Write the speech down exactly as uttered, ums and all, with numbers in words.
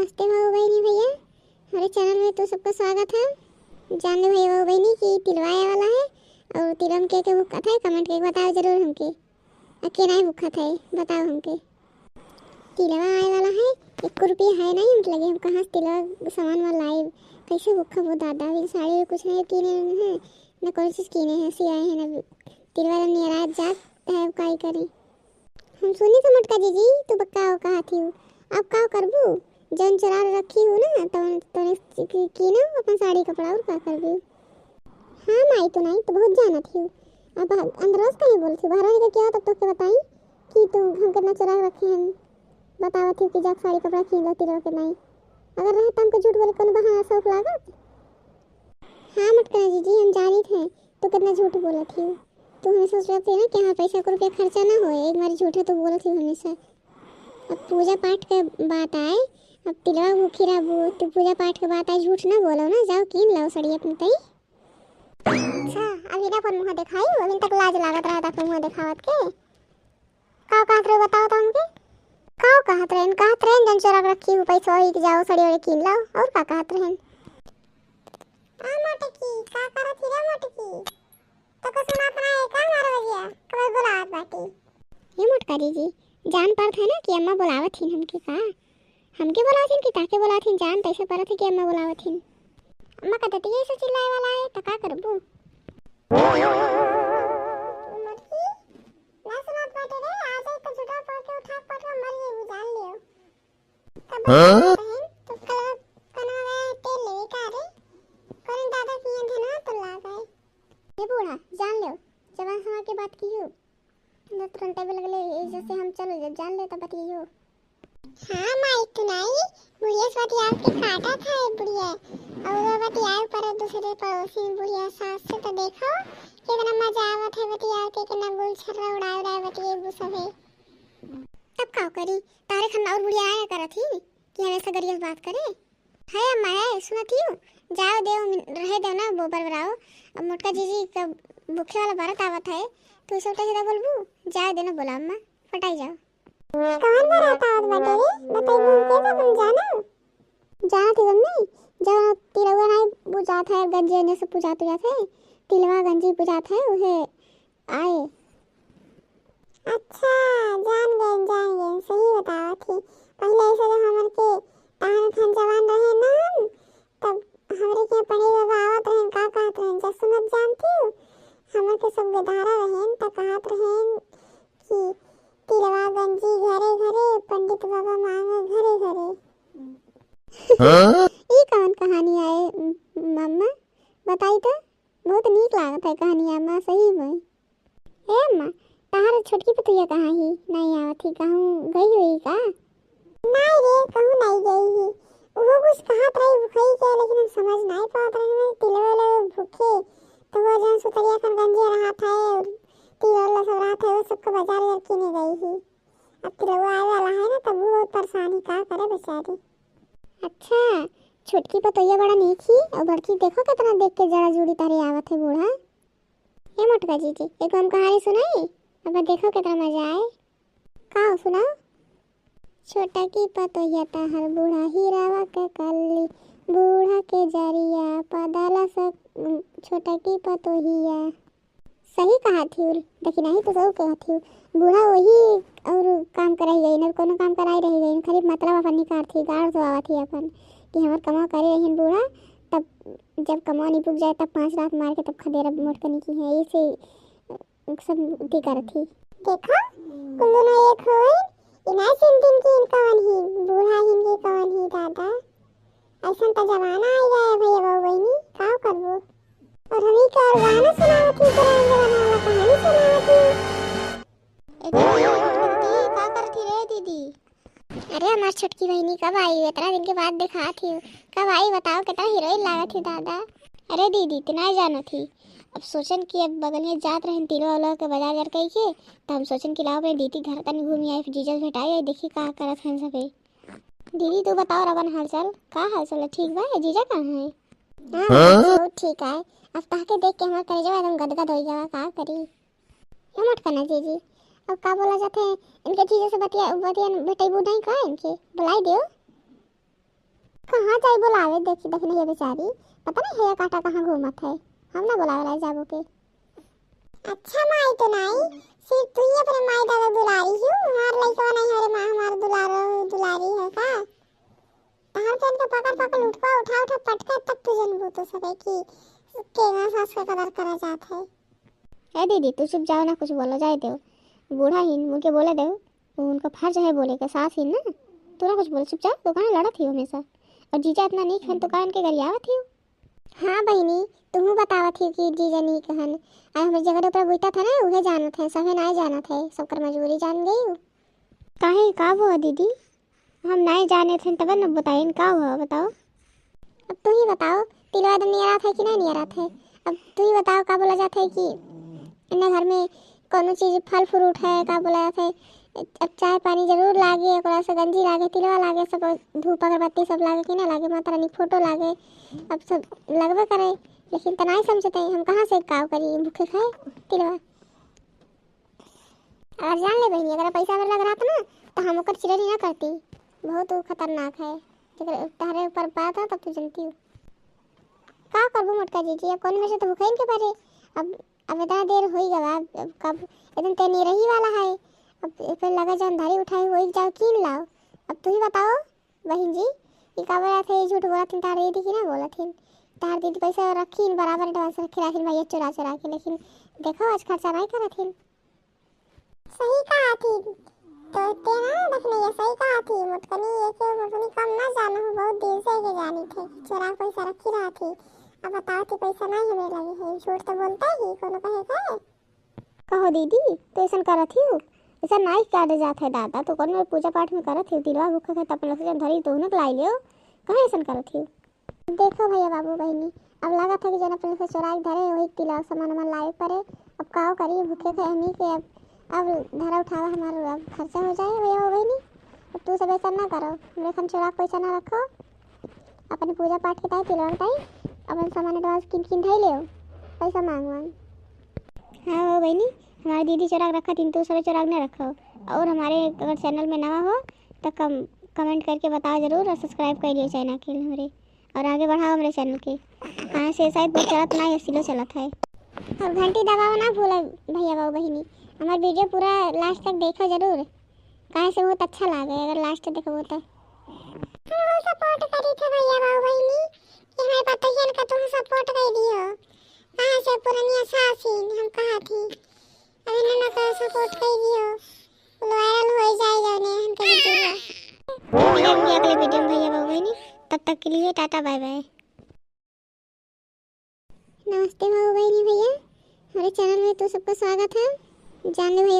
नमस्ते बाबू बहिनी भैया, हमरे channel में तू सबका स्वागत है। जान ले भैया बाबू बहिनी कि तिलवा आए वाला है और तिलवा में के के भूखत है, comment करके बताओ जरूर हमके। आ के नाहीं भूखत है, बताओ हमके। तिलवा आए वाला है, एक रुपया है नाहीं हमके लगे, हम कहाँ से तिलवा सामान वाला लाइब? कैसे भूखब हो दादा? अभी साड़ी कुछ नाहीं कीने हैं, न कौन चीज कीने हैं, सियाए हैं, न तिलवा नियरात जात है, अब काई करी? हम सुनी तो मोटका जीजी, तू बक्का हो कहा थी, अब का करबू? जौन चोरा रखी हूँ ना, तौन, तौने की, कीनो अपन साड़ी कपड़ा, और का करबू? हाँ माई, तू नाहीं तो बहुत जानत ही। अब अंदरोस कहीं बोलत ही, बाहर निकल के आओ तब तोके बताई कि तू हम कितना चोरा रखे हैं। बतावत ही कि जाके साड़ी कपड़ा कीन लो तिलवा के नाहीं। अगर रहे तो हमको झूठ बोले कोनो बहाना शौक लागत। हाँ मोटका जीजी, हम जानित हैं तू कितना झूठ बोलत ही। तू हमेशा सोचत ही ना कि हाँ पैसा को रुपया खर्चा ना होए, एक बार झूठे तू बोलत ही हमेशा। अब पूजा पाठ के बात आए, अब तिलवा भूखी रहबू, तू पूजा पाठ के बात आए, झूठ ना बोलो ना, जाओ कीन लाओ साड़ी अपने तई। अच्छा, अभी ना अपन मुँह दिखाई, अभी तक लाज लागत रहा था मुँह दिखावत के। का कहत रहे बताओ तो हमके? का कहत रहन? कहत रहन जन चोरा के रखी हूँ पैसा, वही के जाओ साड़ी वाड़ी कीन लाओ, और का कहत रहन? आ मोटकी, का करत ही रे मोटकी? तो कुछ सुनात ना है का हमार बजिया? कब बुलावत बाटी? ये मोटका जीजी, जान पड़त है ना कि अम्मा बुलावत ही हमके का? हमके बोलावत हिन कि ताके बोलावत हिन, जान तैसे परत है कि अम्मा बोलावत हिन। अम्मा का दतिया ऐसे चिल्लाए वाला है, त का करबू? मटकी, ना सुनात बाटे रे, आ जाए तो झूठा पड़ के उठा पड़ के मर जाई, जान लियो। तब हाँ? बहन, तो कल कनवा गया तेल लेवे का रे? कौन दादा किया धनवा तो ला गए। ये बूढ़ा, जान लियो, जवान हमार के बात की हो। न तुरंत भी लगले, ए, जैसे हम चलो जब जान ले तब बतियो। हाँ माई, तू नाई, बुढ़िया से बतियाव के काटा था ये बुढ़िया। और वो बतियाव पर दूसरे पड़ोसी बुढ़िया सास से तो देखो, कितना मजा आवत है बतियाव के, कितना गुल छर्रा उड़ाए उड़ाए बतिये बु सभे। तब का करी, तारे खन्ना और बुढ़िया आया करत ही कि हमेशा गरिया से बात करे। है अम्मा, है, सुनत ही हूँ, जाओ देव, रहे देव ना, बोबर बराओ। अब मोटका जीजी का भूखे वाला बरत आवत है, तू ऐसे उल्टा सीधा बोलबू, जाओ देना बोला अम्मा, फटाई जाओ। कौन बरात आवत बाटे रे? बताइबू हमके तो हम जाना। जानत ही मम्मी, जौन तिलवा नाई बुझात है, गंजी अंजे से बुझात, बुझात है, तिलवा गंजी बुझात है, उहे आए। अच्छा, जान गए, जान गए, सही बतावत ही। पहले ऐसे जब हमन के तहन खन जवान रहे ना हम, तब हमरे के पंडित बाबा आवत रहन, का कहत रहन, जब सुनत जानती हूँ, हमन के सब गधारा रहन, त कहत रहन कि तिलवा गंजी घरे घरे, पंडित बाबा मांगे घरे घरे। हाँ? ई कौन कहानी आए, म-, मम्मा? बताई तो, बहुत नीक लागत है कहानी अम्मा, सही में। ए अम्मा, तहार छोटकी पतोहिया कहाँ ही? नहीं आवत ही, कहूँ गई हुई का? नहीं रे, कहूँ नहीं गई ही। वो कुछ कहत रही भुखई के, लेकिन हम समझ नहीं पावत रहे। मैं तिलवा लोग भूखे, तो वो जौन सुतरिया खन गंजिया रहत है और तिलवा लोग सब रहत है, वो सबको बाजार उजार किने गई ही। अब तिलवा आवे वाला है ना, तब वो बहुत परेशानी का करे बेचारी। अच्छा, छोटकी पतोहिया बड़ा नीक ही, और बड़की देखो कितना देख के जरा जुड़ी तारे आवत है बूढ़ा। ए मोटका जीजी, एगो हम कहानी सुनाई, अब देखो कितना मजा आए। का हो, सुनाओ। छोटा की पतोहिया तहर बूढ़ा हीरावा के कल्ली, बूढ़ा के जरिया पदाला स-, छोटा की पतोहिया। सही कहा थी, देखी नहीं तो सही कहा थी। बूढ़ा वही और काम कराई गई, न कोनो काम कराई रही गई, खाली मतलब अपन निकार थी, गाड़ तो आवा थी अपन कि हमार कमा करे रही बूढ़ा, तब जब कमा निपुक जाए तब पाँच लात मार के तब खदेरा मोटकनी की है, इसे सब उल्टी करत ही। देखा, कुल दोनों एक होई, इनाय सिंधिन की इनका वन ही, बूढ़ा हिन की कवन ही दादा। ऐसन त जमाना आ गया है भैया बाबू बहनी, का करबो? और हमी के और गाना सुनावत ही, पुरान जमाना वाला कहानी सुनावत ही। ए दीदी, का करत ही रे दीदी? अरे हमार छोटकी बहिनी कब आई? इतना दिन के बाद देखात ही, कब आई बताओ, कितना हीरोइन लागत ही दादा। अरे दीदी, इतना ही जानत ही, अब सोचन कि अब बगलिया जात रहन तिलवा उलवा के बाजार जार कई के, त हम सोचन कि लाओ अपने दीदी घर तनी घूमी आई, फिर जीजा से भेटाई आई, देखी का करत हन सबे। दीदी तू बताओ अपन हालचाल, का हालचाल है, ठीक बा? जीजा कहाँ है? हाँ, हाँ? सब ठीक है। अब तहके देख के हमार करेजवा एकदम गदगद हो गया, का करी? ये मत करना जीजी। अब का बोला जाते हैं, इनके जीजा से बतिया, बतिया भेटैबू नहीं का इनके? बुलाई दियो। देखी, देखी नहीं ये बेचारी, पता नहीं है काटा कहाँ घूमत है, हम ना बोलावे ला जाबो के। अच्छा माई तो नाई, सिर्फ तू ही अपने माई दादा दुलारी हो, हमार लइकवा नहीं, हमारे माँ हमार दुलारो दुलारी है का? तहार पेन के पकड़ पकड़ उठवा उठा उठा पटका तब तू जनबू तो सके कि केना सास का कदर करा जात है। ए दीदी, तू चुप जाओ ना, कुछ बोलो जाए दो। बूढ़ा हिन, उनके बोले दो, वो उनका फर्ज है बोले के, सास हिन ना। तू ना कुछ बोल, चुप जाओ, तो काहे लड़त ही हो हमेशा? और जीजा इतना नीक हन तो काहे उनके गरियावत ही हो? हाँ बहिनी, तुहू बतावत ही कि जीजा नीक हन। आ हमरे जगह ऊपर बुझता था ना, उहे जानत है, सभे नाय जानत है, सबकर मजबूरी जान गई। काहे, का हुआ दीदी? हम नाय जाने थे तब न बताइन, का हुआ बताओ? अब तू ही बताओ, तिलवा दिन नियरात है कि नहीं नियरात है? अब तू ही बताओ, का बोला जात है कि इन्हें घर में कौनो चीज, फल फ्रूट है, का बोला जात है, अब चाय पानी जरूर लागे, ओकरा से गंजी लागे, तिलवा लागे, सब धूप अगरबत्ती सब लागे कि ना लागे, माता रानी फोटो लागे, अब सब लगबे करे, लेकिन त नाय समझते, हम कहाँ से का करी, भूखे खाए तिलवा। अगर जान ले बहिनी, अगर पैसा अगर लग रहत ना, तो हम ओकर चिरैनी ना करती। बहुत उ खतरनाक है। जेकर तहरे ऊपर बात है, तब तू जनती हो। का करबू मोटका जीजी, अब कौन में से तो भूखे इनके परे। अब, अब इतना देर हो ही गवा, अब कब एकदम तेनी रही वाला है। अब ए पे लगा जौन धरी उठाई, वही जाओ कीन लाओ। अब तू ही बताओ बहिन जी, ई का बोला थे, झूठ बोला थिन, तार दीदी की ना बोला थिन। तार दीदी पैसा रखीन, बराबर advance रखी रखीन भैया, चुरा चुरा के, लेकिन देखो आज खर्चा नहीं करत हिन। सही कहा थी। तो ते ना देखने ये सही कहा थी, मोटकनी ये के मोटकनी कम ना जानो हो, बहुत दिन से के जानी थे, चोरा के पैसा रखी रहा थी। अब बताओ कि पैसा नहीं हमें लगे है, झूठ तो बोलता ही, कोनो कहे के? कहो दीदी, तो ऐसन करत ही हो? ऐसा नाई काटे जात है दादा, तो कौन में पूजा पाठ में करत ही, तिलवा भूखा है, तब अपन लोग से धरी तो उन्हें लाई लियो, कहाँ ऐसन करत ही? देखो भैया बाबू बहिनी, अब लागत है कि जौन अपने से चोराई के धरे, वही तिलवा सामान वामान लावे पड़े। अब काओ करी, भूखे थे हमनी के, अब, अब धरा उठावा हमार, अब खर्चा हो जाए भैया बाबू बहिनी। अब तू सब ऐसा ना करो, हमरे खन चोरा के पैसा ना रखो, अपने पूजा पाठ के ताई, तिलवा के ताई, अपन सामान advance किन किन धई लेओ, पैसा मांग मांग। हाँ हो बहिनी, हमारे दीदी चोरा के रखा थीन, तू सब चोरा के ना रखो। और हमारे अगर channel में नवा हो तो कम, comment करके बताओ जरूर और subscribe कर लियो channel के हमरे। और आगे बढ़ाओ हमरे channel के। काहे से शायद बहुत चलत ना है, slow चलत है। और घंटी दबाओ ना भूलो भैया बाबू बहिनी। हमार video पूरा last तक देखो जरूर, काहे से बहुत अच्छा लागे अगर last देखबो तो। हम support करी थे भैया बाबू बहिनी, कि हमारे पतोहियन का तुम support कर दियो। काहे से पुरनिया सासिन हम कहा थी, अभी नन्ना का support कर दियो। Viral हो जाए जाने हमके video। मिलेंगे अगले video में भैया बाबू बहिनी, तब तक के लिए टाटा bye bye। नमस्ते बाबू बहिनी भैया, हमारे channel में तू सबका स्वागत है। जान ले भैया,